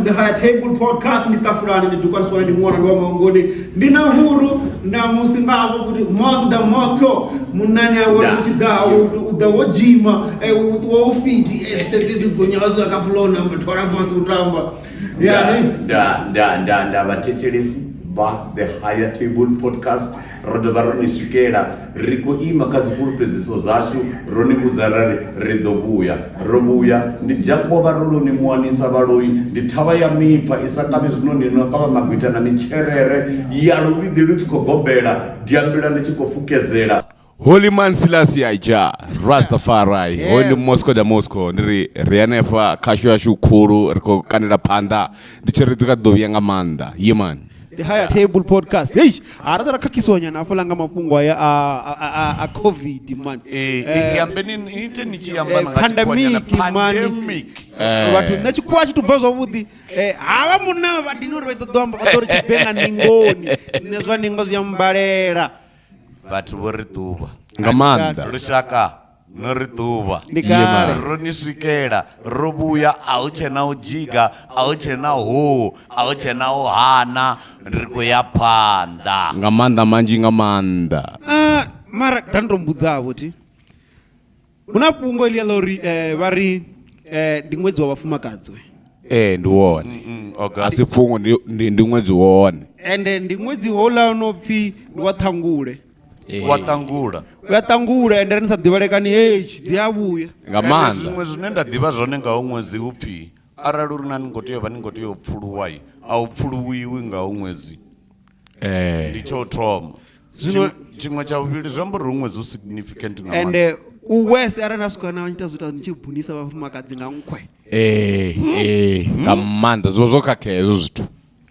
the Higher Table Podcast. Ndi ṱafulani, ndi dukani swana, ndi ṅwana, ndi wa maungoni, ndi na huru na musi ngavho kuti Mos da Moscow munani awe Da. u tshi ḓa u ḓa wo dzhima, u ṱuwa u fiti, zwiṱepisi gonya zwi kha floor number thola fasi u tamba. Ya, hey. Nda nda nda nda vhathetshelesi vha The Higher Table Podcast, ro dovha ro ni swikela. Ri khou ima kha dzifhulufhedziso dzashu, ro ni vhudza ra ri ri ḓo vhuya, ro vhuya. Ndi dzhakuwa vharoloni muwanisa vhaloi, ndi thavha ya mipfa i sa kavhi zwinoni no kavha magwita na mitsherere ya luvhiḓi lu tshi khou gobela, diambila ḽi tshi khou fukezela. Holy Man Selassie Aija Rastafari. Hoyu ndi Moscow da Moscow. Ndi ri ri hanefha khashu yashu khulu, ri khou kandela phanḓa, ndi tshi ri dzi kha ḓo vhuya nga maanḓa. Yeah man. The Higher Table Podcast. Hey, a ra ḓo ra khakhisiwa nyana hafhaḽa nga mafhungo aya a COVID man. I ambeni ni ite ni tshi amba na nga tshikhuwanyana. Pandemic man. Pandemic. Vhathu nṋe tshikhuwa tshi to bva zwavhuḓi. Havha munna vha dini uri vha ḓo amba vha ḓo ri tshi bve nga ningoni. Nṋe zwa ningo zwi a mbalela. Vhathu vho ri ṱuvha. Nga maanḓa. Lushaka no ri ṱuvha. Ndi Yeah, man. kale. Ro ni swikela, ro vhuya, a hu tshena u dzhiga, a hu tshena hu, a hu tshena u hana, ri khou ya phanḓa. Nga maanḓa manzhi nga maanḓa. Ah, mara ḓa ndo mbudza vho thi. Hu na fhungo iḽia ḽa uri vha ri ndi ṅwedzi wa vhafumakadzi we. Ee, ndi wone. August. A si fhungo, ndi ṅwedzi wone. Ende ndi ṅwedzi houḽa no pfi ndi wa Ṱhangule. Wa Ṱangula. U ya Ṱangula ende ri ni sa ḓivhalekani hetshi dzi a vhuya. Nga Ende maanḓa. zwiṅwe zwine nda ḓivha zwone nga ho ṅwedzi hu pfi arali uri na ni khou tea u vha ni khou tea u pfuluwa, a u pfuluwiwi nga ho ṅwedzi. Ndi tsho u thoma. Zwino Tshiṅwe tsha vhuvhili zwi amba uri hu ṅwedzi u significant nga maanḓa. Ende u wese arali na swika na ita zwi ita ni tshi bunisa vhafumakadzi nga nkhwe. Ee, ee, nga maanḓa zwi vha zwo khakhea hezwo zwithu.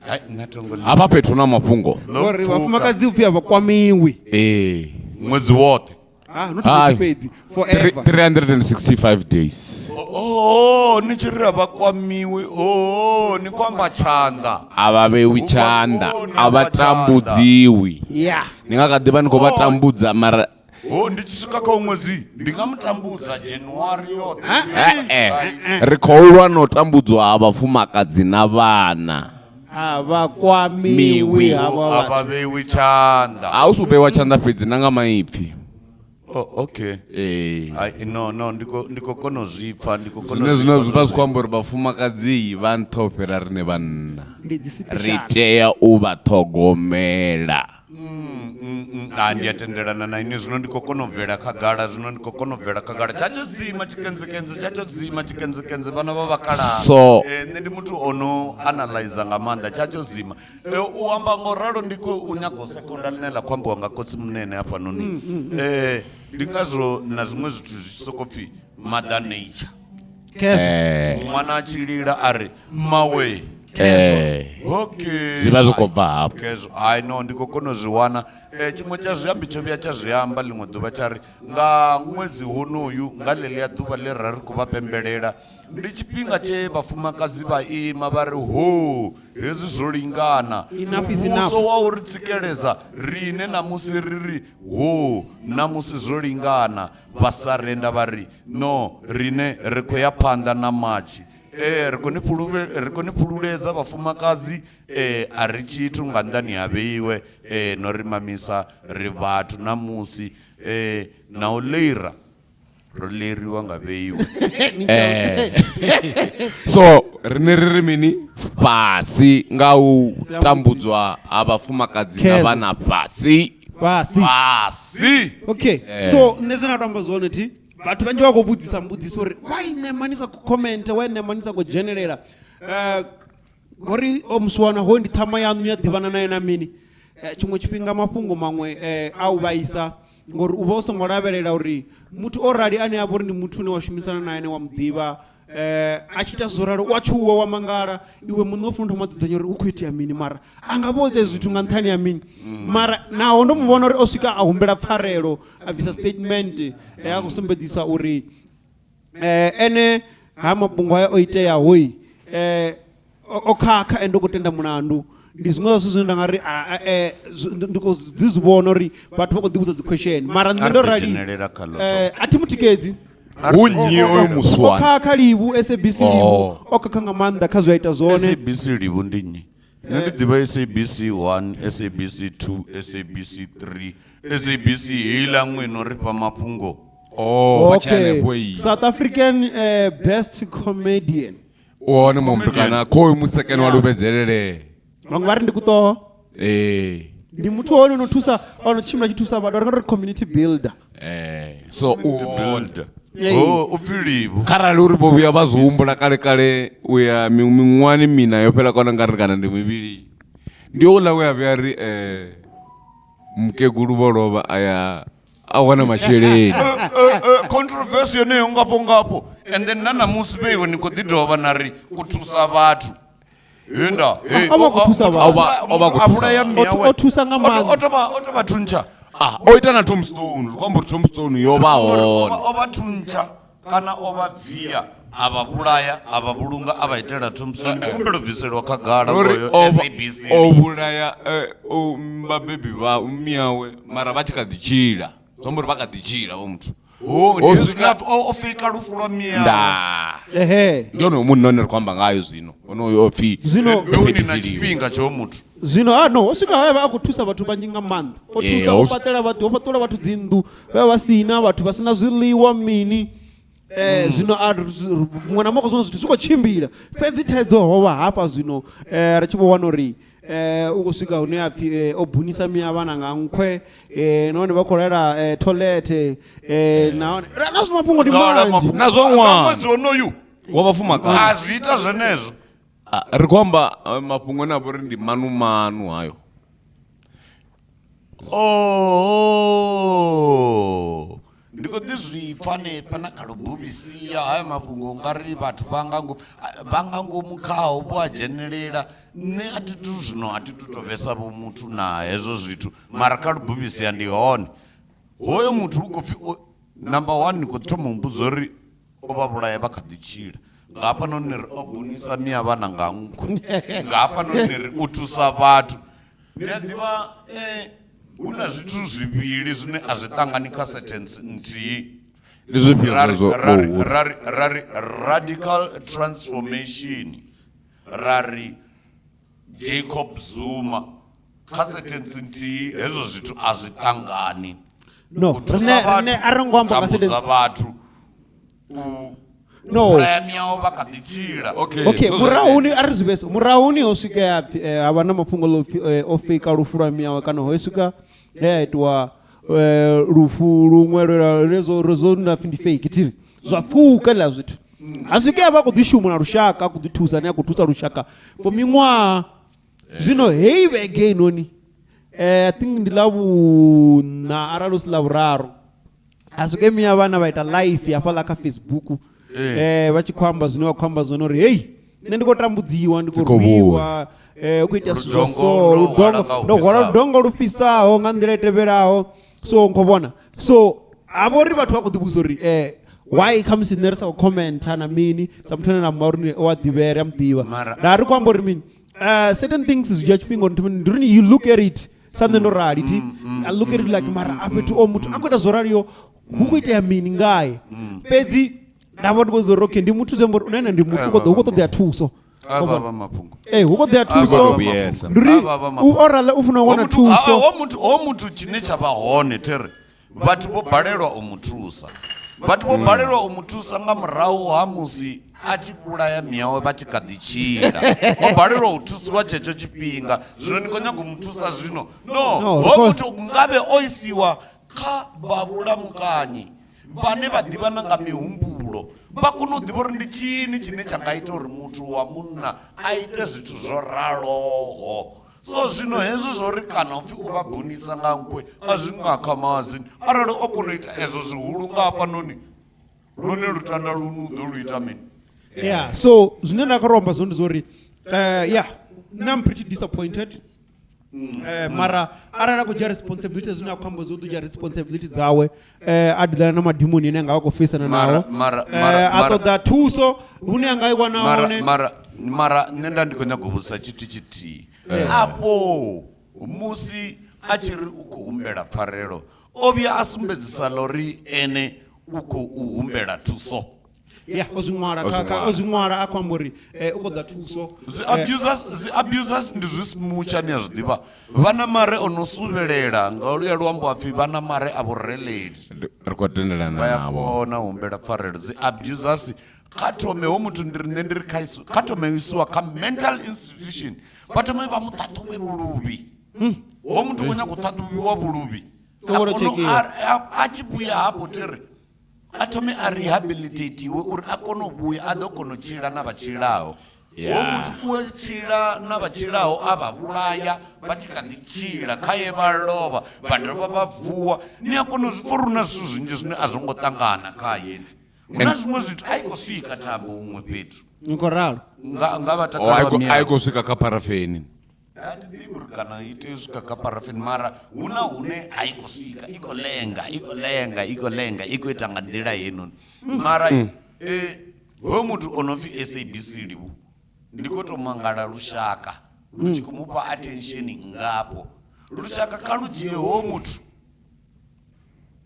Hai, nṋe thi ngo ḽi- Hafha fhethu hu na mafhungo. Ḽo Ngori pfuka. vhafumakadzi upfi a vha kwamiwi. Ee. Ṅwedzi woṱhe. Ah, not Hai. ṅwedzi fhedzi, forever. 365 days. Oh, ni tshi ri a vha kwamiwi. Oh, ni khou amba tshanḓa. A vha vhewi Hu tshanḓa, oh, ni a vha amba tshanḓa. tambudziwi. Yeah. Ni nga kha ḓi vha ni khou vha Oh. tambudza mara Ho, ndi tshi swika kha ṅwedzi ndi nga mu tambudza January yoṱhe. eh, eh. Ri khou lwa na u tambudzwa ha vhafumakadzi na vhana. A vha kwamiwi Miwi. havha A vhathu. vha vheiwi tshanḓa. A hu si u vheiwa tshanḓa fhedzi na nga maipfi. Oh, okay. Ee. Ai, no, no, ndi khou ndi khou kona u zwi pfa, ndi khou kona Zwine u zwi zwine pfa zwi vha zwo zwi khou amba uri vhafumakadzi vha nṱha u fhira riṋe vhanna. Ndi dzi Ri sipeshali. tea u vha ṱhogomela. Ah, ndi a tendelana na ini zwino ndi khou kona u bvela khagala zwino ndi khou kona u bvela khagala tsha tsho dzima tshikentsekenze tsha tsho dzima tshikentsekenze vhana vha vhakalaha So- Nṋe ndi muthu ono analyzer nga maanḓa tsha tsho dzima. U amba ngo ralo ndi khou nyaga u sekonda ḽine ḽa khou ambiwa nga khotsi munene hafhanoni. Ndi ngazwo na zwiṅwe zwithu zwi tshi sokou pfhi mother nature. Khezwo. Ṅwana a tshi lila a ri mawe. Okay. Zwi vha zwi khou bva hafho. Khezwo. Hai no ndi khou kona u zwi wana. Tshiṅwe tsha zwiambi tsho vhuya tsha zwi amba ḽiṅwe ḓuvha tsha ri nga ṅwedzi honoyu nga ḽeḽia ḓuvha ḽe ra ri khou vha pembelela ndi tshifhinga tshe vhafumakadzi vha ima vha ri ho hezwi zwo lingana. Enough is enough. Muvhuso wa u ri tsikeledza riṋe ṋamusi ri ri ho ṋamusi zwo lingana. Vha sa renda vha ri no riṋe ri khou ya phanḓa na matshi. Ri khou ni fhulufhe, ri khou ni fhululedza vhafumakadzi a ri tshithu nga nnḓani ha vheiwe no ri mamisa ri vhathu ṋamusi na u leira ro leiriwa nga vheiwe. So riṋe ri ri mini fhasi nga u tambudzwa ha vhafumakadzi na Khezwo. vhana fhasi. Fhasi. Fhasi. Okay. So nṋe zwine nda to amba zwone thi vhathu vhanzhi vha khou vhudzisa mbudziso uri why nṋe mani sa khou comment, why nṋe mani sa khou dzhenelela. Ngori o musiwana hoyu ndi ṱhama yaṋu ni a ḓivhana naye na mini. Tshiṅwe tshifhinga mafhungo maṅwe a u vhaisa ngori u vha u songo lavhelela uri muthu o rali ane a vha uri ndi muthu une wa shumisana naye ane wa muḓivha a tshi ita zwo ralo u a tshuwa wa mangala iwe muṋe u funa u thoma dzudzanya uri hu khou itea mini mara a nga vho ita zwithu nga nṱhani ha mini. Mara naho ndo mu vhona uri o swika a humbela pfarelo a bvisa statement a khou sumbedzisa uri ene ha mafhungo haya o itea hoi o khakha ende u khou tenda mulandu. Ndi zwiṅwe zwa zwithu zwine nda nga ri ndi khou ḓi zwi vhona uri vhathu vha khou ḓi vhudza dzi question mara nṋe ndo rali Dzhenelela khaḽo a thi mutikedzi. Hu nnyi oyo O muswana. khakha Livhu SABC Livhu Oh. o khakha nga maanḓa kha zwe a ita zwone. SABC Livhu ndi nnyi? Nṋe ndi ḓivha SABC 1, SABC 2, SABC 3, SABC heiḽa nngwe ino ri fha mafhungo. Oh, vha tshi Okay. hanefho iyi. South African best comedian. U hone mutukana khoyu musekene wa luvhedzelele. Vhaṅwe vha ri ndi kuṱoho. Ee. Ndi muthu hone no thusa ono tshimbila tshi thusa vhathu ri nga ri community builder. So u To hone. build. Yeah. Oh, u pfi Livhu. Kharali uri vho vhuya vha zwi humbula kale kale u ya miṅwahani mina yo fhela kona nga ri kana ndi mivhili. Ndi houḽa we a vhuya ri mukegulu vho lovha a ya a wana masheleni. Controversy yeneyo ngafho ngafho and then na ṋamusi vheiwe ni khou ḓi dovha na ri u thusa vhathu. Henda, hey, O vha khou thusa vhathu. O vha khou a thusa vhulaya vhathu. mme awe. O thusa nga maanḓa. O to vha thuntsha. Ah, o ita na tombstone, ri khou amba uri tombstone yo vha hone. O vha thuntsha kana o vha via a vha vhulaya a vha vhulunga a vha itela tombstone. Ndi humbela u bviselwa khagala Uri ngoyo o vha- SABC. o vhulaya vhabebi vha miawe mara vha tshi kha ḓi tshila. Zwi amba uri vha kha ḓi tshila vho muthu. Oh, O ndi swika- swika o fika lufu lwa miawe. Ndaa. Ehe. Ndi onoyo munna une ri khou amba ngayo zwino. Onoyo o pfi Zwino Ndi na SABC Livhu. tshifhinga tsho muthu. Zwino ah no, o swika hae vha a khou thusa vhathu vhanzhi nga maanḓa. O thusa o fhaṱela vhathu, o fhaṱula vhathu dzinnḓu, vhe vha sina vhathu vha sina zwiḽiwa mini. Zwino a muṅwe na muṅwe zwino zwithu zwi khou tshimbila. Fhedzi thaidzo ho vha hafha zwino ri tshi vho wana uri u khou swika hune a pfi o bunisa miya vhana nga nkhwe nahone vha khou lwela toilet nahone na zwi mafhungo ndi manzhi. Na zwo ṅwana. Ṅwedzi wonoyu Wa vhafumakadzi. a zwi ita zwenezwo. Ri khou amba mafhungo ane a vha uri ndi manu manu hayo. Oh, ndi khou ḓi zwi pfa hanefha na kha lubuvhisia haya mafhungo u nga ri vhathu vha nga ngomu, vha nga ngomu khao vho a dzhenelela. Nṋe a thi tu zwino a thi tu to vhesa vho muthu na hezwo zwithu, mara kha lubuvhisia ndi hone. Hoyo muthu u khou pfi number 1 ni khou thoma u mbudza uri o vha vhulaya vha kha ḓi tshila. Nga hafhanoni ni ri o bunisa miya vhana nga nkhwe. Nga hafhanoni ni ri u thusa vhathu. Ndi a ḓivha hu na zwithu zwivhili zwine a zwi ṱangani kha sentence nthihi. Ndi zwifhio zwezwo? Ra ri radical transformation, ra ri Jacob Zuma kha sentence nthihi, hezwo zwithu a zwi ṱangani. No, U thusa rine vhathu, a ri ngo amba nga tambudza sentence. vhathu, No. vhulaya miyawe vha kha ḓi tshila. Okay, Okay, so murahuni a ri zwi vhese. Murahuni ho swika ya pfi, ha vha na mafhungo ḽo pfi, o fika lufu lwa miyawe kana ho swika he ha itiwa lufu luṅwe lwe lwe zwo na pfi ndi fake thiri. Zwa pfuka ḽa zwithu. Ha swika ya vha khou ḓi shuma na lushaka, a khou ḓi thusa, ane a khou thusa lushaka for miṅwaha. Zwino heyi vhege inoni, I think ndi ḽa vhuṋa arali hu si ḽa vhuraru. A swike miya vhana vha ita live hafhaḽa kha Facebook. Vha tshi khou amba zwine vha khou amba zwone uri hei nṋe ndi khou tambudziwa, ndi khou Dzi khou vhuya. rwiwa, hu khou itea zwithu zwa Ludongo so, ndo hwala ludongo, nga u ndo hwala fhisaho. ludongo lu fhisaho nga nḓila i tevhelaho. So nkho vhona. So ha vha uri vhathu vha khou ḓi vhudza uri why khamusi nṋe ri sa khou commenta na mini sa muthu ane na amba uri o a ḓivhea, ri a muḓivha. Mara- Nda ri khou amba uri mini? Certain things zwi dzhia tshifhinga uri ndi uri you look at it sa nṋe ndo rali thi. I look at it like mara a fhethu o muthu a khou ita zwo raliho hu khou itea mini ngae. Fhedzi nda vha ndi khou zwa uri okay ndi muthu zwi amba uri nṋe ndi muthu u khou ṱoḓea thuso. A vha vha mafhungo. Hu khou ṱoḓea thuso. A vha vhuyesa. Ndi uri A vha vha mafhungo. o rali u funa u wana thuso. Ho muthu tshine tsha vha hone there vhathu vho balelwa u mu thusa. Vhathu vho balelwa u mu thusa nga murahu ha musi a tshi vhulaya miyawe vha tshi kha ḓi tshila. O balelwa u thusiwa tshetsho tshifhinga. Zwino ni khou nyaga u mu thusa zwino. No, No, ho ri muthu ngavhe o isiwa kha vha vhulamukanyi vhane vha ḓivhana nga mihumbulo, vha kone u ḓivha uri ndi tshini tshine tsha nga ita uri muthu wa munna a ite zwithu zwo raloho. So zwino hezwo zwo ri kana upfi u vha gonisa nga nkwe a zwi nga khamadzi. Arali o kona u ita ezwo zwihulu nga hafhanoni, lune lutanda lunu u ḓo lu ita mini? Yeah, so zwine nda khou ro amba zwone ndi zwa uri, yeah, nṋe I'm pretty disappointed. Mara arali a khou dzhia responsibility zwine a khou amba zwo ḓo dzhia responsibility dzawe, a ḓiḽana na madimoni ane a nga vha khou faisana nao. A ṱoḓa thuso hune a nga i wana hone. Mara nṋe nda ndi khou nyaga u vhudzisa tshithu tshithihi. Afho musi a tshi ri u khou humbela pfarelo, o vhuya a sumbedzisa ḽa uri ene u khou humbela thuso. Ya, o zwi ṅwala O zwi kha- kha- ṅwala. o zwi ṅwala a khou amba uri u khou ḓa thuso. Zwi abusers, zwi abusers ndi zwi smutsha ni a zwi ḓivha. Vha na mare o no suvhelela nga luya luambo ha pfi vha na mare a vhureleli. Ri khou tendelana Vha ya navho. kona u humbela pfarelo. Dzi abusers kha thome ho muthu ndi ri nṋe ndi ri kha isu, kha thome u isiwa kha mental institution. Vha thome vha mu ṱhaṱhuvhe vhuluvhi. Ho muthu u nyaga u ṱhaṱhuvhiwa vhuluvhi. U khou A kona u tshekhiwa. a tshi vhuya hafho thiri a thome a rehabilitatiwe uri a kone u vhuya a ḓo kona u tshila na vha tshilaho. Yeah. Ho muthu u a tshila na vha tshilaho a vha vhulaya vha tshi kha ḓi tshila khaye vha lovha vha dovha vha vuwa. Ni a kona u zwi pfa uri hu na zwithu zwinzhi zwine a zwo ngo ṱangana khaye. Hu na zwiṅwe zwithu a i khou swika thambo huṅwe fhethu. Ni khou ralo. Nga vha Oh, takala wa a i miya. khou swika kha parafeni. A thi ḓivhi uri kana i tea u swika kha parafini mara hu na hune a i khou swika, i khou lenga, i khou lenga, i khou lenga, i khou ita nga nḓila heinoni. Mara hoyo muthu o no pfi SABC Livhu ndi khou tou mangala lushaka lu tshi khou mufha attention ngafho. Lushaka kha lu dzhie hoyo muthu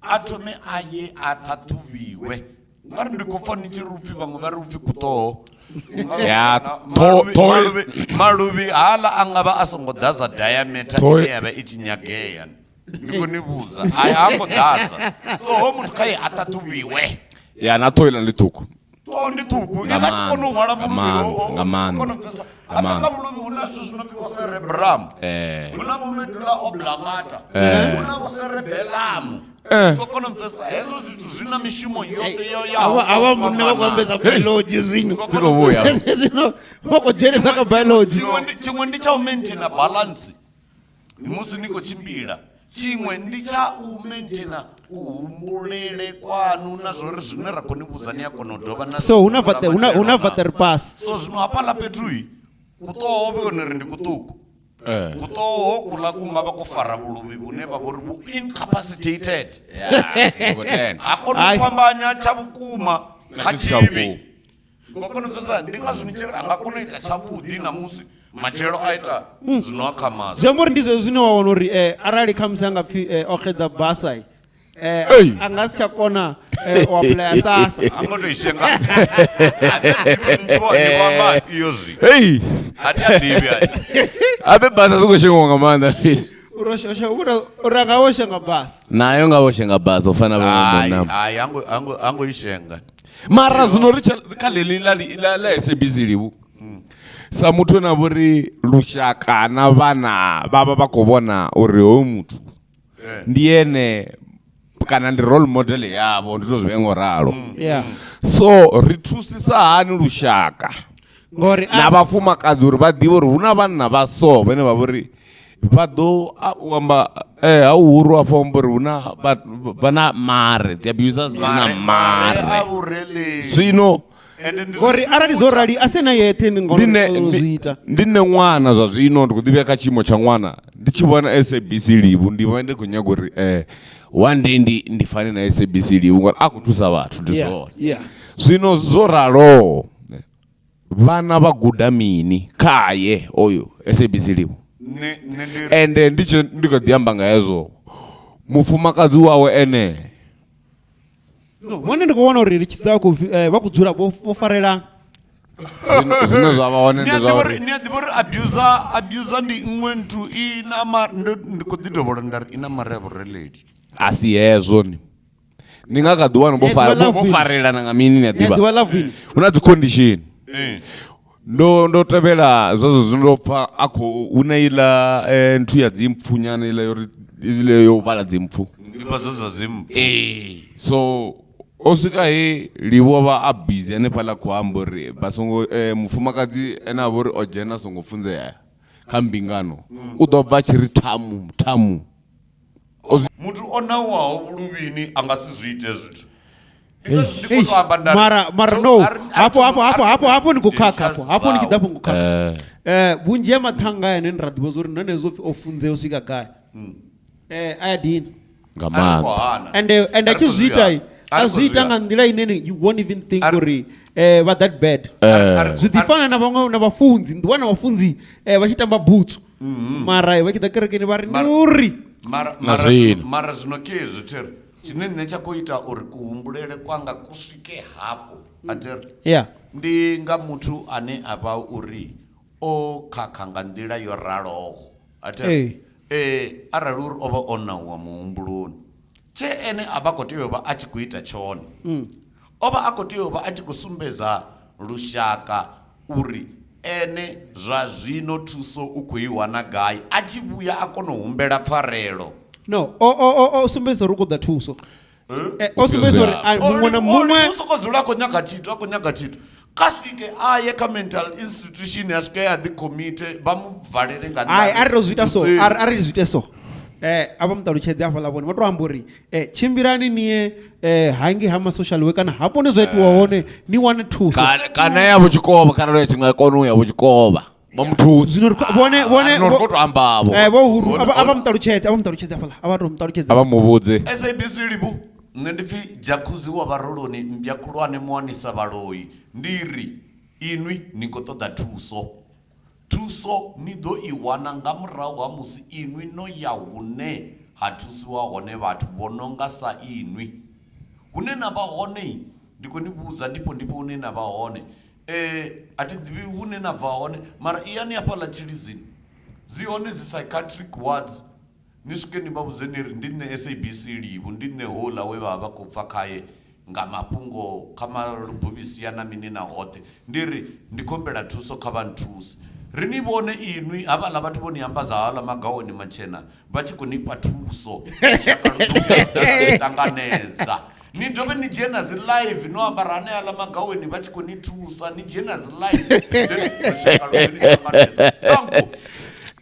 a thome a ye a ṱhaṱhuvhiwe. Ngari ndi khou pfa ni tshi ri upfi vhaṅwe vha ri upfi kuṱoho. Ya, Maluvhi haḽa a nga vha a songo ḓadza diameter Ṱhoho- ine ya vha i tshi nyagea. Ndi khou ni vhudza, a ha ngo ḓadza. So ho muthu kha ye a ṱhaṱhuvhiwe. Ya na ṱhoho iḽa ndi ṱhukhu. Ṱhoho ndi ṱhukhu, i Nga nga si kone u hwala maanḓa, vhuluvhi nga ho- maanḓa, nga maanḓa, kona u pfesesa. nga Hafha maanḓa. kha vhuluvhi hu na zwithu zwi no pfi vho cerebrum. Hu na vho medulla oblongata. Hu na vho cerebellum. Ndi khou kona u pfesesa hezwo zwithu zwi na mishumo yoṱhe yo yaho Avha avha munna vha khou ambesa biology zwino. Dzi khou vhuya. Zwino vha khou dzhenisa kha biology. Tshiṅwe ndi tsha u maintaina balance musi ni khou tshimbila. Tshiṅwe ndi tsha u maintaina kuhumbulele kwanu na zwori zwine ra khou ni vhudza ni a kona u dovha na So hu na vate hu na hu na vater pass. So zwino hafhaḽa fhethu kuṱoho vhe hone ri ndi kuṱuku. Kuṱoho kuḽa ku nga vha ko fara vhuluvhi vhune vha vhori vhu incapacitated. Ya, ndi khou tenda. Ha koni u Ai. fhambanya tsha vhukuma kha tshi si tsha tshivhi. vhukuma. Ngo kona u pfesesa, ndi ngazwo ni tshi ri a nga kona u ita tshavhuḓi ṋamusi, matshelo a ita zwino a khamadza. Zwi amba uri ndi zwezwo zwine wa wana uri arali khamusi a nga pfi o xedza basa, Ei. a nga si tsha kona u apply SASSA. A ngo to i shenga. A thi a ḓivhi uri ndi vho amba iyo zwi. Hey! A thi a ḓivhi ai. Ape basa dzi khou shengiwa nga maanḓa. Uri o shenga, uri a nga vho shenga basa. Nayo nga vho shenga basa u fana na vhaṅwe Ai, munna. ai, a ngo i shenga. Mara zwino ri kha ḽeḽi ḽa SABC Livhu. Sa muthu ane a vha uri lushaka na vhana vha vha vha khou vhona uri hoyu muthu ndi ene kana ndi role model yavho, ndi to zwi vhea ngo ralo. So ri thusisa hani lushaka Ngori na vhafumakadzi uri vha ḓivhe uri hu na vhanna vha so vhane vha vhori vha ḓo a, u amba, ha uhuru afho amba uri hu na vha na mare, dzi abusers dzi na Mare, mare a mare. vhureleli. Zwino Ende ndi Ngori zwi arali zwo rali a si na yeṱhe ndi ndi ngori o zwi ita. nṋe ṅwana zwa zwino ndi khou ḓivhea kha tshiimo tsha ṅwana ndi tshi vhona SABC Livhu ndi vha ndi khou nyaga uri one day ndi fane na SABC Livhu ngori a khou thusa vhathu ndi zwone. Zwino zwo ralo vhana vha guda mini khaye oyo SABC Livhu? Nṋe ndi ri Ende ndi tshi ndi kho ḓi amba nga hezwo mufumakadzi wawe ene No, vhone ndi khou vhona uri ri tshi ḓa khou vha khou dzula vho farelana. Zwine zwa vha hone Ni ndi a zwa ḓivha uri uri, ni a ḓivha uri abuser ndi iṅwe nthu i na ma-, ndi khou ḓi dovholola nda ri i na mare ya vhureleli. A si hezwo ni. Ni nga kha ḓi wana Ni a ḓivha vho ḽa farelana nga mini, ni a Ni a ḓivha? ḓivha ḽa vini. Hu na dzi condition. Ndo tevhela zwezwo zwino ndo pfa a khou hu na iḽa nthu ya dzimpfu nyana iḽa yo ri iḽa yo vhala dzimpfu. Ndi vha zwa dzimpfu. So o swika he Livhuwa vha a busy hanefhaḽa khou amba uri vha songo mufumakadzi ene a vha uri o dzhena a songo funzea kha mbingano u ḓo bva a tshi ri thamu thamu. Muthu o nawaho vhuluvhini a nga si zwi ite zwithu. Ndi khou tou amba nda ri, Mara so no, a ri- a ri hafho, thoma- hafho, hafho, a ri hafho, hafho ni khou thoma khakha hafho, hafho ni tshi ḓa hafho ni khou khakha. Vhunzhi ha mathanga ane ra ḓivha zwa uri na henezwo pfi o funzea u swika gai. A ya dina. Nga A ri khou maanḓa. hana. Ende A a ri tshi khou zwi zwi ita, hana. A ri a khou zwi ita zwi nga hana. nḓila ine you won't even think A ri- uri vha that bad. A ri- Zwi ḓi fana na vhaṅwe na vhafunzi, ndi wana vhafunzi vha tshi tamba butsu. Mara vha tshi ḓa kerekeni vha ri ndi uri. Mara, Na mara zwino. mara zwino ke hezwi thiri. Tshine nṋe tsha khou ita uri kuhumbulele kwanga ku swike hafho a thi ri Yeah. ndi nga muthu ane a vha uri o khakha nga nḓila yo raloho a thi ri Ee. Arali uri o vha o nauwa muhumbuloni tshe ene a vha khou tea u vha a tshi khou ita tshone o vha a khou tea u vha a tshi khou sumbedza lushaka uri ene zwa zwino thuso u khou i wana gai a tshi vhuya a kona u humbela pfarelo. No, o o o o sumbedzisa uri u khou ḓa thuso. O sumbedzisa uri muṅwe na muṅwe u soko dzula a khou nyaga tshithu a khou nyaga tshithu kha swike a ye kha mental institution ya swike ya ḓi committe vha mu valele nga Hai, a ri to zwi ita so, Thuseni. a ri zwi ite so. A vha mu ṱalutshedze hafhaḽa vhone vha to amba uri tshimbilani ni ye hangi ha ma social worker kana hafho hune zwa itiwa hone ni wane thuso. Kana ya vho Tshikovha, kharali ya tshi nga kona u ya vho Tshikovha vha mu thuse. Zwino ri khou- vhone, vhone, No, ri khou to amba vho. Vho Huru, a vha mu ṱalutshedze, a vha mu ṱalutshedze hafhaḽa, a vha to mu ṱalutshedze. A vha mu vhudze. SABC Livhu, nṋe ndi pfi Jacuzzi wa Vharoloni, mmbya khulwane muwanisa vhaloi. Ndi ri inwi ni khou ṱoḓa thuso. Thuso ni ḓo i wana nga murahu ha musi inwi no ya hune ha thusiwa hone vhathu vho no nga sa inwi. Hune na vha hone, ndi khou ni vhudza ndifho ndifho hune na vha hone. A thi ḓivhi hune na bva hone, mara iyani hafhaḽa Tshilidzini. Dzi hone dzi psychiatric wards. Ni swike ni vha vhudze ni ri ndi nṋe SABC Livhu, ndi nṋe houḽa we vha vha khou pfa khaye nga mafhungo kha malubuvhisi ya na mini na hoṱhe. Ndi ri ndi khou humbela thuso kha vha nthuse. Ri ni vhone inwi havhaḽa vhathu vho ni ambadza haaḽa magaweni matshena vha tshi khou ni fha thuso. Lushaka lu ḓo vhuya lwa ḓa lwa ṱanganedza. Ni dovhe ni dzhie na dzi live no ambara haneaḽa magaweni vha tshi khou ni thusa, ni dzhie na dzi live then lushaka lu ḓo ni ṱanganedza. Danko.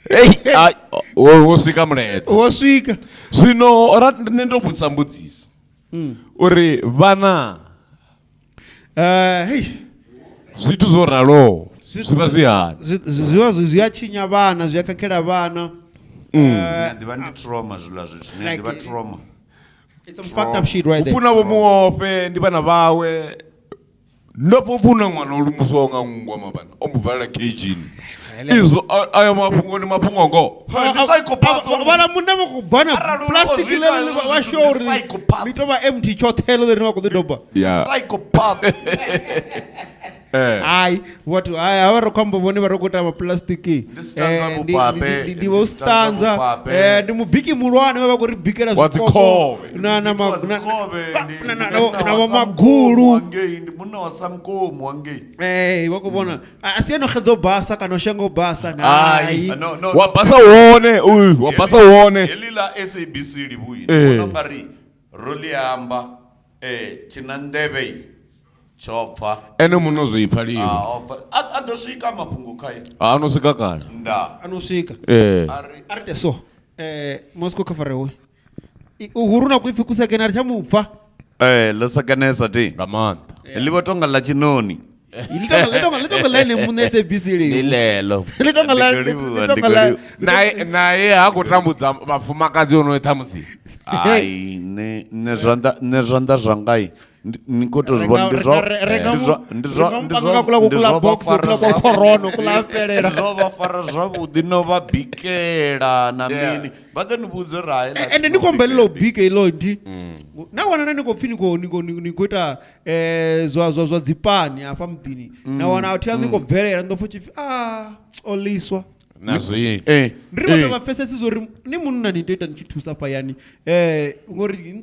Hey, ai, wo swika mulaedza. Wo swika. Zwino ra nṋe ndo vhudzisa mbudziso. Uri vhana Hey. Zwithu zwo raloho zwi vha zwi hani? Zwi vha zwi a tshinya vhana, zwi a khakhela vhana. Ni a ḓivha ndi trauma zwiḽa zwithu, ni a ḓivha trauma. It's some fucked up shit right there. Ufuna vho muofhe ndi vhana vhawe. Ndo pfa upfi huna ṅwana o lumuswaho nga nngwa mabana, o mu valela cage-ini. Izwo ayo mafhungo ndi mafhungo ngoho. Ha, ndi psychopath o Vhala munna vha khou bva na Arali uri o plastic zwi ita ḽeḽo hezwo vha zwithu, sure ndi uri psychopath. ḽi tou vha empty tshoṱhe ḽo ḽine vha khou ḓi doba. Yeah. Psychopath. Hai, vhathu hai havha ri khou amba vhone vha ri khou ita maplastic. Ndi Stanza Vhupape, Ndi vho ndi Stanza Stanza. Vhupape. Ndi mubiki muhulwane vha vha khou ri bikela Wa zwikoko dzikhovhe. na na ma- Wa na- dzikhovhe, na- ndi- na- ndi na- munna na wa vho Samkomu magulu. hangei, ndi munna wa Samkomu hangei. Vha khou vhona. A si ene o xedza u basa kana o shenga u basa, Hai. hai. No, no, Wa no. basa wone, uyu, wa basa wone. Heḽi ḽa SABC Livhuyi, ndi vhona ungari ro ḽi amba, tshina nḓevhe tsho pfa. Ene muṋe o zwi pfa lini? A, o pfa. A ḓo swika mafhungo khae. A no swika kale. Nda. A no swika. A ri A ri te so. Moscow kha farewe. Uhuru na kuipfi kusekene a ri tsha mu pfa. Ḽo sekenesa ti. Nga maanḓa. Ḽi vho tonga ḽa tshinoni. Ḽi tonga, ḽi tonga, ḽi tonga ḽa ene muṋe SABC Ndi livhu. ḽeḽo. Ḽi tonga ḽa, Ndi khou livhuwa, ḽi ndi tonga khou ḽa. livhuwa. Nae, nae ha khou tambudza vhafumakadzi onoyo ṱhamusi. Ai, nṋe, nṋe zwanḓa, nṋe zwanḓa zwangai. Ni khou tou zwi vhona, ndi zwa, Re nga ndi mu- zwa, ndi re zwa, nga ndi mu zwa, panga kula ndi kula zwa box, vha fara kula kwa zwavhuḓi. khorono, kula fhelela. Ndi zwa vha fara zwavhuḓi, no vha bikela na Yeah. mini. Vha ḓo ni vhudza uri hai, ḽa Ende ni khou amba ḽo bika iḽo ndi. Na wana na ni khou pfi ni khou, ni khou, ni khou ita, zwa, zwa, zwa dzipani hafha muḓini. Na wana a thi a ni khou bvelela, ni ḓo pfa u tshi pfi, o ḽiswa. Na zwino. Ndi ri vhathu vha pfesesi zwa uri ni munna ni tea u ita ni tshi thusa fhayani. Ngori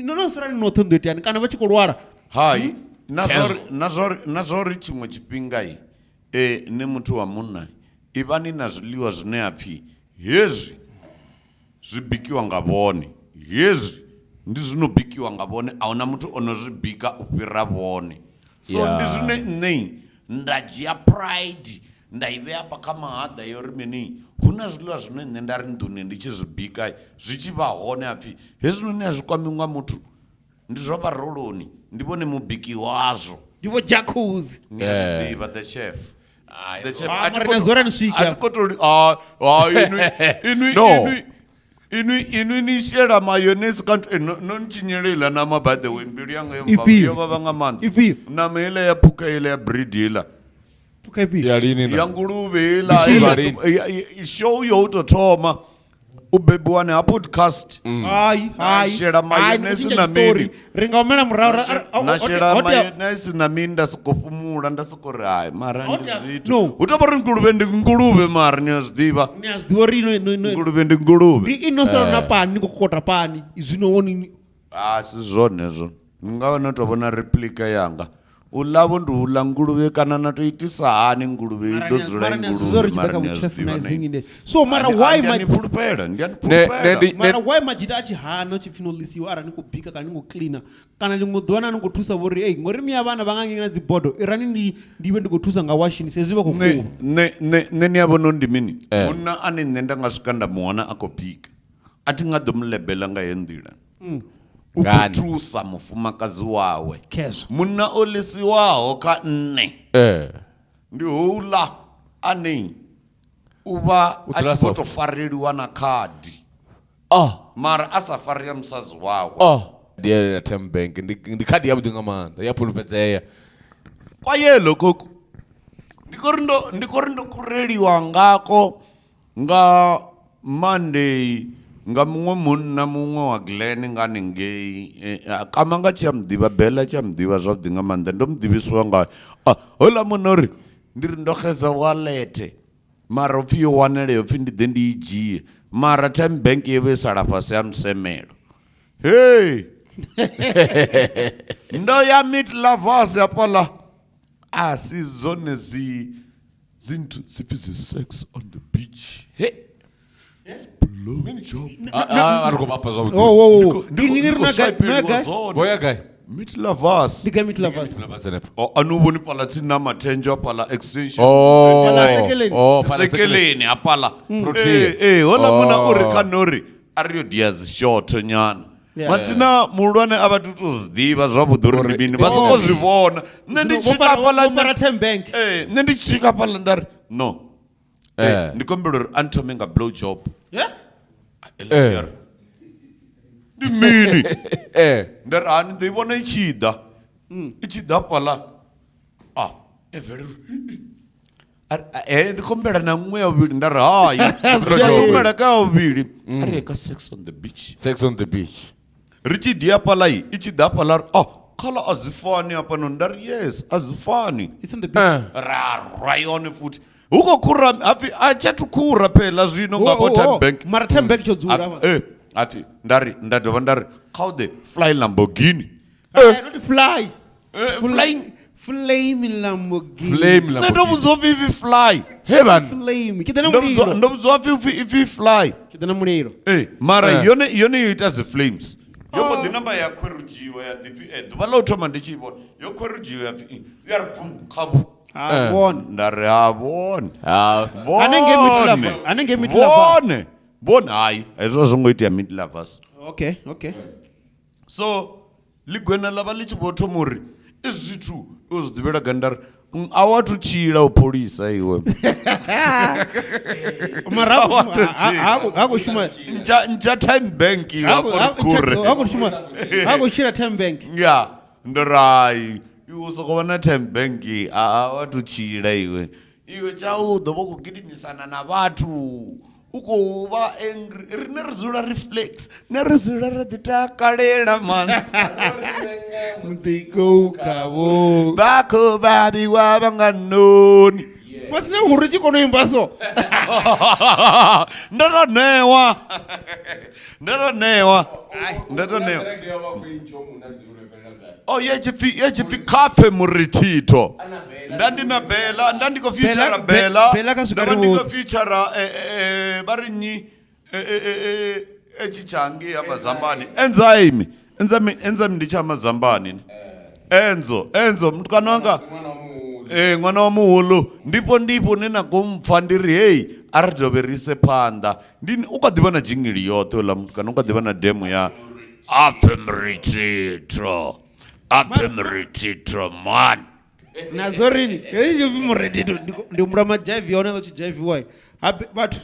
no no sala ni noṱhe ni ḓo itani kana vha tshi khou lwala. Hai, na zwa uri, na zwa uri, na zwa uri tshiṅwe tshifhinga i, ni muthu wa munna, ivhani na zwiḽiwa zwine ha pfi hezwi zwi bikiwa nga vhone, hezwi ndi zwino bikiwa nga vhone, a huna muthu ono zwi bika u fhira vhone. So ndi zwine nṋe nda dzhia pride nda i vhea hafha kha mahaḓa ya uri mini, hu na zwiḽiwa zwine nṋe nda ri nḓuni ndi tshi zwi bika zwi tshi vha hone ha pfi hezwinoni a zwi kwami nga muthu, ndi zwa vharoloni, ndi vhone mubiki wazwo. Ndi vho Jacuzzi. Ni a zwi ḓivha, the chef. The chef. Ah, A thi mara khou na to- zwo ri ni swike a thi khou to li-, ah, ah, inwi, inwi, No. inwi, inwi, inwi ni shela mayonnaise ka nthu, no, no ntshinyela iḽa ṋama, by the way, mbilu yanga yo mvava, Ifhio? yo vhavha nga maanḓa. Ifhio? Ṋama heiḽa ya phukha heiḽa ya breed heiḽa. Phukha ifhio? Ya lini na? Ya nguluvhe heiḽa, Ndi heiḽa lini? ya, ya, show yo u tou thoma. U bebiwani ha podcast. Hai, hai. shela Hai, mayonnaise ndi na tshintsha mini. tshiṱori. Ri nga humela murahu Na shela ho tea- mayonnaise na mini nda soko fhumula nda soko ri hai mara ndi tea- zwithu. no. Hu tou vha uri nguluvhe ndi nguluvhe mara ni a zwi ḓivha. Ni a zwi ḓivha uri Nguluvhe ndi nguluvhe. ndi ino sala na pani ni khou kokota pani zwino woni A si zwone hezwo. Ni nga vha no tou vhona replica yanga. U ḽa vho ndi u ḽa nguluvhe kana na tou itisa hani nguluvhe i ḓo dzula i nguluvhe mara ni a zwi ḓivha na so mara why Ndi a ma ni fhulufhela, ndi a ni Ne- ne fhulufhela. ndi- mara why majita a tshi hana u tshi pfhi no ḽisiwa arali ni khou bika kana ni khou cleaner kana ḽiṅwe ḓuvha na ni khou thusa vho ri ei ngori miya vhana vha nga ngei na dzibodo irani ndi ndi vhe ndi khou thusa nga washini sa hezwi vha khou Nṋe kuvha nṋe nṋe nṋe ni a vhona uri ndi mini? Eh. Munna ane nṋe nda nga swika nda mu wana a khou bika. A thi nga ḓo mu lebela nga heyo nḓila. U khou Ngani? thusa mufumakadzi wawe. Khezwo. Munna o ḽisiwaho kha nṋe Eh. ndi houḽa ane u vha U a dzula tshi vho soft. tou fareliwa na khadi Oh. mara a sa fari ya musadzi wawe. Oh. Ndi ya Term Bank ndi ndi khadi yavhuḓi nga maanḓa ya fhulufhedzea. Kwa yelo koku ndi khou ri ndo ndi khou ri ndo khureliwa ngako nga Monday nga muṅwe munna muṅwe wa Glen nga hanengei eh, a kama nga tshi a muḓivha Bella tshi a muḓivha zwavhuḓi nga maanḓa ndo muḓivhisiwa nga ah, houḽa munna uri ndi ri ndo xedza wallet mara upfhi yo wanalea upfhi ndi ḓe ndi i dzhie mara time bank yo vha i sala fhasi ha musemelo hey ndo ya meat lovers hafhaḽa a si dzone dzi dzinthu dzi pfi dzi sex on the beach He. Blow job. A a ri khou vha pfa zwavhuḓi. Oh, oh, oh. Ndi khou- Ini ni ndi ri khou na gai- swipeliwa na gai? zwone. Vho ya gai? Meat lovers Ndi gai meat lovers Oh, a ni u vhoni fhaḽa tsini na mathendzho hafhaḽa extension Oh. Fhaḽa Sekeleni. Oh, fhaḽa Sekeleni. sekeleni hafhaḽa Protea. ee ee houḽa munna Oh. uri kha nori a ri yo dia dzi shotho nyana Yeah. matsina muhulwane a vha tu to zwi ḓivha zwavhuḓi uri ndi mini vha soko zwi vhona nṋe ndi Vho tshi swika fara- hafhaḽa vho fara Term Bank. ee nṋe ndi tshi swika hafhaḽa nda ri no Eh. Eh, ndi kombela uri a ni thome nga blow job Yeah? Eh. Ndi mini Eh. nda ri hani ḓo i vhona i tshi ḓa i tshi ḓa hafhaḽa a e vele e ndi khombela na nngwe ya vhuvhili nda ri hai Blow ndi job. thomela ka ya vhuvhili a ri ye ka sex on the beach Sex on the beach. ri tshi dia hafhaḽa i i tshi ḓa hafhaḽa ri oh khala a zwi fani hafhanoni nda ri yes a zwi fani It's on the beach. ra rwa yone futhi hu khou khura hapfi a tsha thu khura phela zwino nga Oh, vho oh, time oh. bank Mara Term Bank tsho dzula. Hapfi, eh, hapfi nda ri nda dovha nda ri kha u ḓe fly lamborghini Eh, not fly. Eh, Flame Flame Lamborghini. Flame nṋe ndo Lamborghini. vhudziwa upfi ipfi fly He vhana. Flame. Ke ḓa na ndo vhudziwa mulilo. ndo vhudziwa upfi ipfi ipfi fly Ke ḓa na mulilo. Eh, mara Eh. yone yone yo ita dzi flames yo mbo ḓi namba ya khwerudzhiwa ya ḓipfi eh, ḓuvha ḽa u thoma ndi tshi i vhona yo khwerudzhiwa ya pfi eh, ya ri bvum khavho Ah, Eh. vhone. nda ri ha vhone Ah. Hanengei Meat Lover- hanengei Meat Lovers. vhone vhone hai hezwo a zwo ngo itea meat lovers Okay, okay. so ḽigwena ḽa vha ḽi tshi vho thoma uri izwi zwithu u zwi ḓivhela gai nda ri "Mm, a wa thu tshila u pholisa iwe Mara ha Wa khou to shuma- ha- ha- ha khou shuma ntsha ntsha time bank iwe ha khou- afho ha ri khure khou- ha khou shuma ha khou shela Term Bank. ya ndo ri hai iwe u soko vha na time bank a a wa thu tshila iwe iwe tshau u ḓo vha u khou gidimisana na vhathu u khou vha angry rine ri dzula ri flex ne ri dzula ri ḓi takalela man Muḓiko khavho. vha khou vhavhiwa vha nga noni Masina huri tshi kona u imba so. ndo to ṋewa ndo to ṋewa ndo to ṋewa oh ye tshipfi ye tshipfi khafe murithitho nda ndi na bela nda ndi khou futura Bella- bela Bella kha swika nda vha ri ndi khou vhudze. futura vha ri nnyi etshi tsha ngei ya mazambani enzyme enzyme enzyme ndi tsha mazambani ne. enzo enzo mutukana wanga ee ṅwana wa muhulu ndipo ndipo ne na khou mpfa ndi ri hei a ri dovhe ri ise phanḓa ndi u kha ḓivha na dzhingili yoṱhe uḽa mutukana u kha ḓivha na demo ya apfe mrithitho apfe mrithitho man Nadzo rini. Hezwi tshi pfi muredito ndi khou- ndi humbula majaivi hone ḓo tshi jaiviwa. Habe vhathu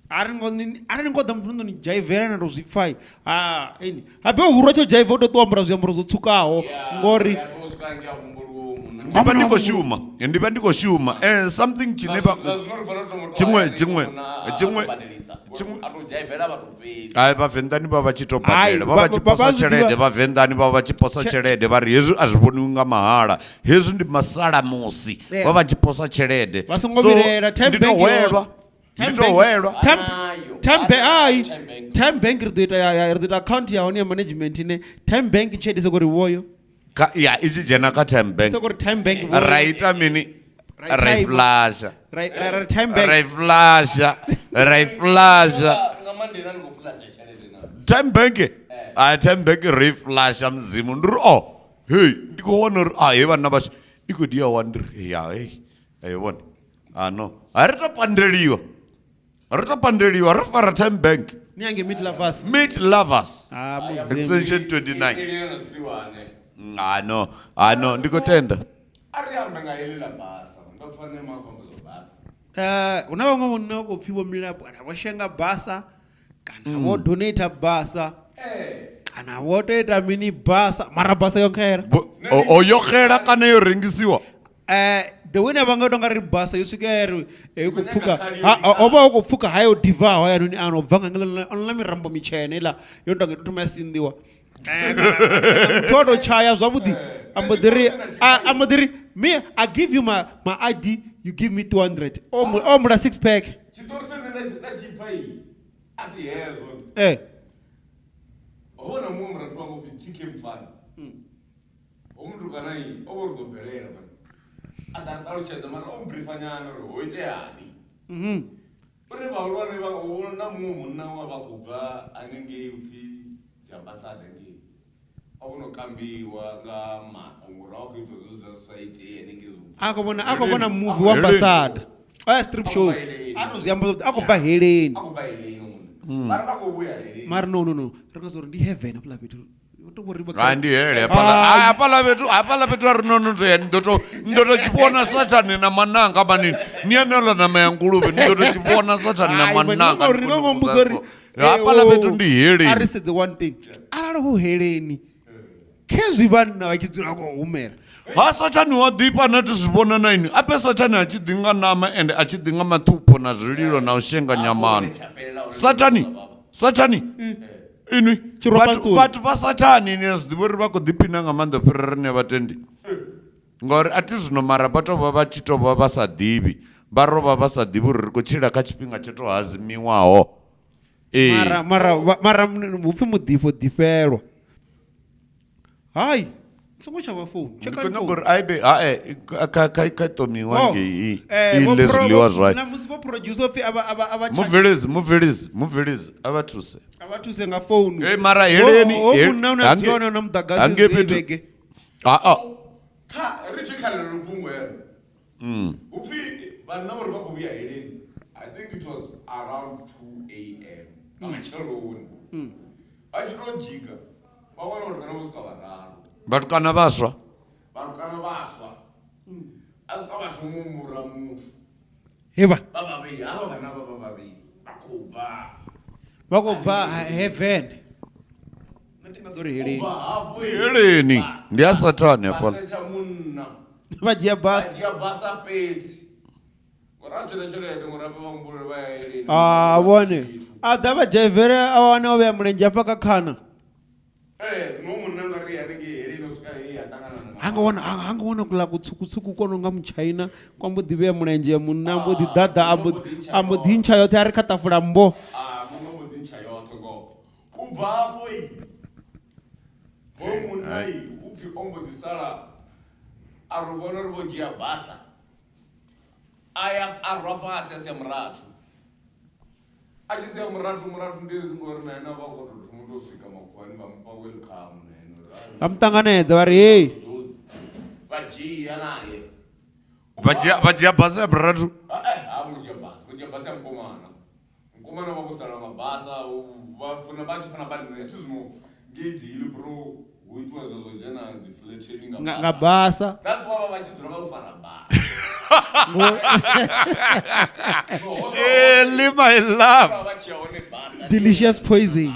arali ngo ni arali ngo ḓa muthu ndo ni jaivela na to zwi pfai. Ah, ini. Habe hurwa tsho jaiva u to ṱuwa ambara zwiambaro zwo tsukaho ngori Ndi vha ndi khou shuma, ndi vha ndi khou shuma. Something tshine vha tshiṅwe tshiṅwe tshiṅwe tshiṅwe a tou dzhaivela vhathu fhedzi. Hai, vhavenḓani vha vha tshi tou Hai, badela, vha vha tshi posa vha zwi tshelede, ḓivha- vhavenḓani vha vha tshi posa tshelede vha ri hezwi a zwi vhoniwi nga mahala, hezwi ndi masalamusi, vha vha tshi posa tshelede. Vha songo So, vhilaela, Time ndi tou Bank yo- hwelwa, Time ndi tou Bank- hwelwa. Anayo, Time Bank, anayo hai, Time Bank. Time Bank ri ḓo ita ri ḓo ita account ya hone ya management ine Time Bank tshelede soko ri vhoyo. Ya i tshi dzhena kha Time Bank. Soko ri Time Bank vhoyo. Ra ita mini? Ra Ra i ita- flasha. Ra Time Bank. Ra i flasha. Ra i flasha. Nga Monday na ni khou flasha tshelede na. Time Bank. A Time Bank ri i flasha Mudzimu. Ndi ri oh, hey, ndi khou wana uri ah, he vhanna vhashu i khou dia one ndi ri ya hey. Hey vhone. Ah no. Ha ri to pandeliwa. Ri to pandeliwa ri fara Time Bank. Ni ange Meat Lovers. Meat Lovers. Ah, Mudzimu. Extension 29. Itelina na zwiḽiwa ne. Ah no. Ah no, ndi khou tenda. A ri ambe nga heḽi ḽa basa. Ndo pfa nṋe ma khou amba zwa basa. Hu na vhaṅwe vhone vha khou pfhi vho Milapo kana vho shenga basa kana vho donate basa kana vho to ita mini basa mara basa yo xela. O yo xela kana yo rengisiwa? The way na vha nga tonga ri basa yo swika ya ri i khou pfuka, ho vha hu khou pfuka hayo divaho hayanoni ano bva nga ngeḽa onoḽa mirambo mitshena iḽa yo tonga i thoma ya sinḓiwa. Muthu o to tshaya zwavhuḓi a mbo ḓi ri, a mbo ḓi ri me I give you my ID, you give me 200. O mula six pack. Tshiṱori tshe nṋe nda tshi pfa i a si hezwo. Ho vha na muṅwe murathu wanga upfi TK Mfana. Ho muthu kana i o vha uri ḓo bvelela mani. A ḓa ṱalutshedza mara o mbrifa nyana uri ho iteani. Uri vhahulwane vha hu na muṅwe munna wa vha khou bva hanengei upfi dzi ambasada ngei. A vho no kambiwa nga maṱo ngori a khou itwa zwezwiḽa zwi sa itei hanengei zwo. A khou vhona, a khou vhona movie wa ambasada. A strip show. A to zwi amba zwavhuḓi, a khou bva heleni. A khou bva heleni munna. Mara vha khou vhuya heleni. Mara no no no, ri nga zwa uri ndi heaven hafhaḽa fhethu. Ha ndi hele hafhaḽa. Hai, hafhaḽa fhethu, hafhaḽa fhethu a ri no no to ya ni ḓo to ni ḓo to tshi vhona sathane na mananga manini. Ni anela ṋama ya nguluvhe ni ḓo to tshi vhona sathane na Hai, man, mananga. ri nga ngo mbudza uri, Hafhaḽa fhethu ndi heleni. A ri sedze one thing. Arali hu heleni, khezwi vhanna vha tshi dzula khou humela. Ha sathane wa ḓifha na thi zwi vhona na inwi. Ape sathane a tshi ḓi nga ṋama ende a tshi ḓi nga maṱhupho na zwililo na u shenga nyamano. Sathane, sathane. Inwi vhathu vha sathane ni a zwi ḓivha uri vha khou ḓiphina nga maanḓa u fhira riṋe vhatendi. Ngauri a thi zwino mara vha tou vha vha tshi tou vha vha sa ḓivhi, vha ro vha vha sa ḓivhi uri ri khou tshila kha tshifhinga tsho tou hadzimiwaho. Ee. Mara mara mara hu pfi muḓifho ḓifhelwa. Hai, songo tsha vha founu. Ndi khou nyaga uri ai be hae kha kha kha ṱomiwa ngei i ḽe zwiḽiwa zwayo. Na musi vho producer pfi a vha a vha a vha Mubveledzi mubveledzi mubveledzi a vha thuse. A vha thuse nga founu. Hey, mara heleni Ho munna una dzona na muḓagasi hange fhethu. vhege. A a. Kha ri tshi kha ḽeḽo fhungo heḽo. Hu pfi vhanna vho ri vha khou vhuya heleni. I think it was around 2 a.m. nga matsheloni. Vha tshi tou dzhiga vha wana uri kana vho swika vhararu. Vhatukana vhaswa. Vhatukana vhaswa. A swika vha thoma u mura muthu. Hevha. Vha vhavhili, havha vhana vha vha vhavhili vha khou bva. Vha khou bva heaven. Nṋe ndi nga ḓo ri heleni. Ubva hafho Heleni ndi ya sathane hafhaḽa. Vha setsha munna. Vha dzhia basa. Vha dzhia basa fhedzi. Ngori a si tshena tshelede ngori afha vha humbula uri vha ya heleni. Ah, vhone. A ḓa vha dzhaivele a wana o vhea mulenzhe hafha kha khana. Ee, zwino munna nga ri hanengei heleni u swika he a ṱangana na Ha nga wana ha nga wana kuḽa kutswukutswuku ko no nga mutshaina kwa mbo ḓi vhea mulenzhe munna a mbo ḓi ḓaḓa a mbo ḓi ntsha yoṱhe a ri kha ṱafula mbo. Ah, munna mbo ḓi ntsha yoṱhe ngoho. U bva hafho i hoyo munna i u pfi o mbo ḓi sala a ri vhona uri vho dzhia basa a ya a rwa fhasi a sia murathu. A tshi sia murathu murathu ndi hezwi ngori na ene a vha a khou tou thoma u tou swika makhuwani vha mufha welcome na ene uri a Vha mu ṱanganedza vha ri hei. Vha dzhia naye. Vha dzhia vha dzhia basa ya murathu. Ha vho dzhia basa, vho dzhia basa ya mukomana. Mukomana vha khou sala nga basa vha funa vha tshi funa badi nṋe thi zwino ngei dzi Hillbrow hu itiwa zwa zwo dzhena dzi fleteni Nga nga basa. That's why vha vha tshi dzula vha fara basa. Shelly my love. Vha tshi ya hone basa. Delicious poison.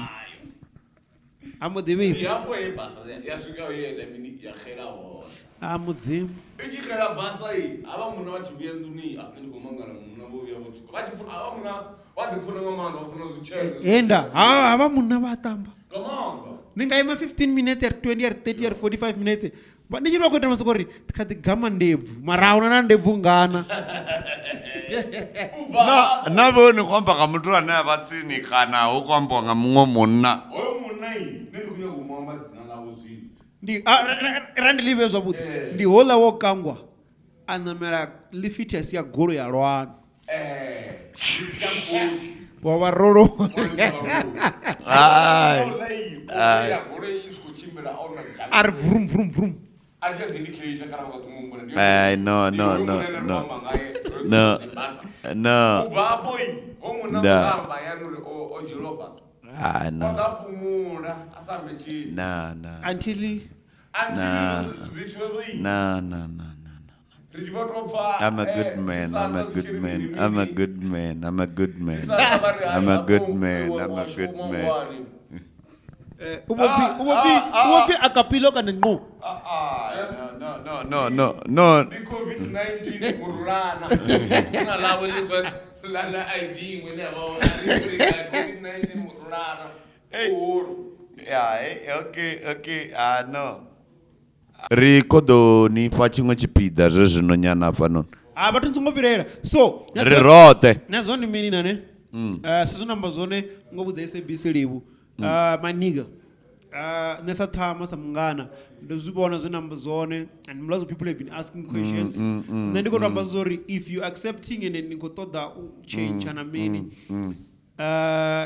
A mbo ḓi Ndi vhifha. hafho he basa ya swika he ya ita mini ya xela hone. A mudzimu. I tshi xela basa i havha munna vha tshi vhuya nḓuni a nṋe ndi khou mangala munna vho vhuya vho tswuka. Vha tshi funa havha munna vha ḓi funa nga maanḓa vha funa zwitshele. Enda ha havha munna vha a tamba. Nga maanḓa. Ni nga ima 15 minutes ya ri 20 ya ri 30 ya ri 45 minutes. Vha ndi tshi vha khou ita masoko uri ndi kha ḓi gama ndebvu mara ahuna na ndebvu ngana. U bva Na hafho na vho ni khou amba nga muthu ane a vha tsini kana hu khou ambiwa nga muṅwe munna. hoyo munna i nṋe ndi khou nyaga u mu amba dzina ḽawe zwino. Ndi ra ndi ḽivhe zwavhuḓi. Ndi houḽa wo kangwa a ṋamela ḽifithi a sia goloi ya lwana. Eh, ndi tsha mukosi. Wa vha rolo. Hai. Ai. Goloi i si khou tshimbila a huna dzhanga. A ri vrum vrum vrum. A thi a ḓi indicator kana vha nga ḓi muhumbula. Ndi Ai, no, ndi no, hoyo no, munna ane ri no. khou amba ngae, hoyo No. dzi basa. No. U bva afho i, hoyo munna Nda. o amba hayani uri o dzhielwa basa. Ah O no. ḓa fhumula a sa ambe tshithu. Na na. Until Until Nah. zwithu hezwo i, Na na na na. ri tshi vho tou pfa, I'm a good man. I'm a zwisasa zwi good tshi ri man. mini I'm a mini. good man. I'm a good man. Zwisasa vha ri, hai, I'm a hafho good man. iwe I'm wa a good shuma man. ngwani. u vho pfi u vho pfi u vho pfi akapilo kana nqu. No no no no no. Ndi COVID-19 murulana. Dzina ḽawe ḽi swa ḽa ḽa ID iṅwe ine ya vha hone. COVID-19 murulana. Hey. Uhuru. Yeah, okay, okay. Ah no. Ri khou ḓo ni fha tshiṅwe tshipiḓa zwe zwino nyana hafhanoni. Ha vhathu ni songo vhilaela. So Ri roṱhe. na zwone ndi mini nane? Zwithu zwine amba zwone ngo vhudza SABC livhu. Maniga. Nṋe sa ṱhama sa mungana ndo zwi vhona zwine amba zwone and lots of people have been asking questions. Nṋe ndi khou to amba zwori if you accepting and ni khou ṱoḓa u change na mini.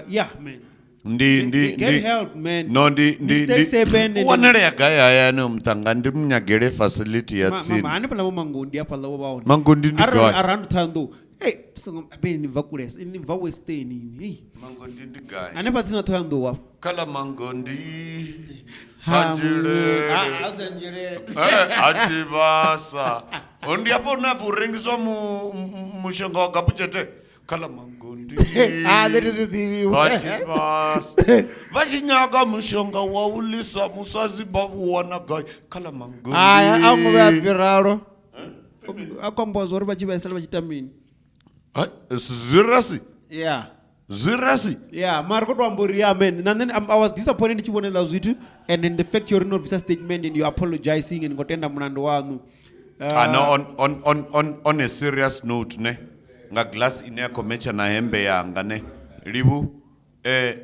Yeah man. Ndi ndi Get ndi help man. No ndi ndi Mistakes happen ndi and u wanalea gai hayani muṱanga ndi munyagele facility ya tsini. Hanefhaḽa vho Mangondi hafhaḽa vho vha hone. Mangondi ndi Arali gai? around Thohoyandou. Hey, songo abe ni bva kulesa, ni bva Western ini. Hey. Mangondi ndi gai? Hanefha tsini na Thohoyandou hafha. Khala Mangondi. Ha, Hanzhilele. ha, ha, Nzhelele. Ha Tshivhasa. Ho ndi hafho hune ha pfi hu rengiswa mushonga wa gabutshete. Khala Mangondi. Ah, nṋe ndi zwi ḓivhi. Vha Tshivhasa. Vha tshi nyaga mushonga wa u ḽisa musadzi vha u wana gai? Khala Mangondi. Haya, a ngo vhuya a fhiralo. A khou ambiwa zwa uri vha tshi vhaisala vha tshi ita mini. Hai, zwi Yeah. Zwi Yeah, mara khou to amba uri yeah man. Na nṋe I was disappointed ndi tshi vhona hezwiḽa zwithu and then the fact uri no bvisa statement and you apologizing and ngo tenda mulandu waṋu. Ah, no, on a serious note ne nga glass ine ya khou metsha na hembe yanga ne livhu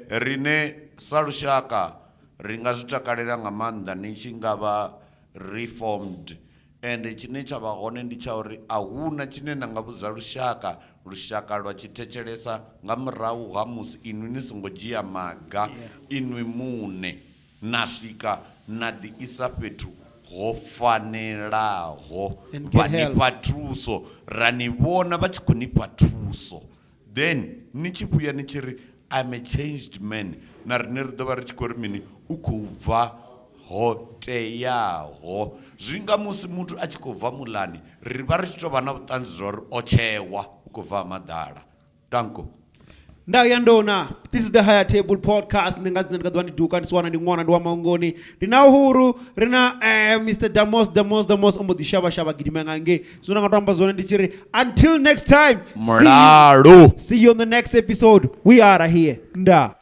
rine sa lushaka ri nga zwi takalela nga maanḓa ni tshi nga vha reformed and tshine tsha vha hone ndi tsha uri a huna tshine na nga vhudza lushaka lushaka lwa tshi thetshelesa nga murahu ha musi inwi ni songo dzhia maga inwi muṋe na swika na ḓi isa fhethu ho fanelaho And vha get ni help. fha thuso ra ni vhona vha tshi khou ni fha thuso then ni tshi vhuya ni tshi ri I'm a changed man na riṋe ri ḓo vha ri tshi khou ri mini u khou bva ho teaho zwi nga musi muthu a tshi khou bva muḽani ri vha ri tshi tou vha na vhuṱanzi zwa uri o tshewa u khou bva ha maḓala danko. Ndau ya ndona. This is the Higher Table Podcast. Ndi nga dzina ndi nga ḓuvha ndi duka ndi siwana ndi ṅwana ndi wa Mangoni. Ndi na Uhuru ri na Mr Damos Damos Damos o mbo ḓi shavha shavha gidima nga ngei. Zwino nga to amba zwone ndi tshi ri until next time. Mulalo. See you on the next episode. We are here. Nda.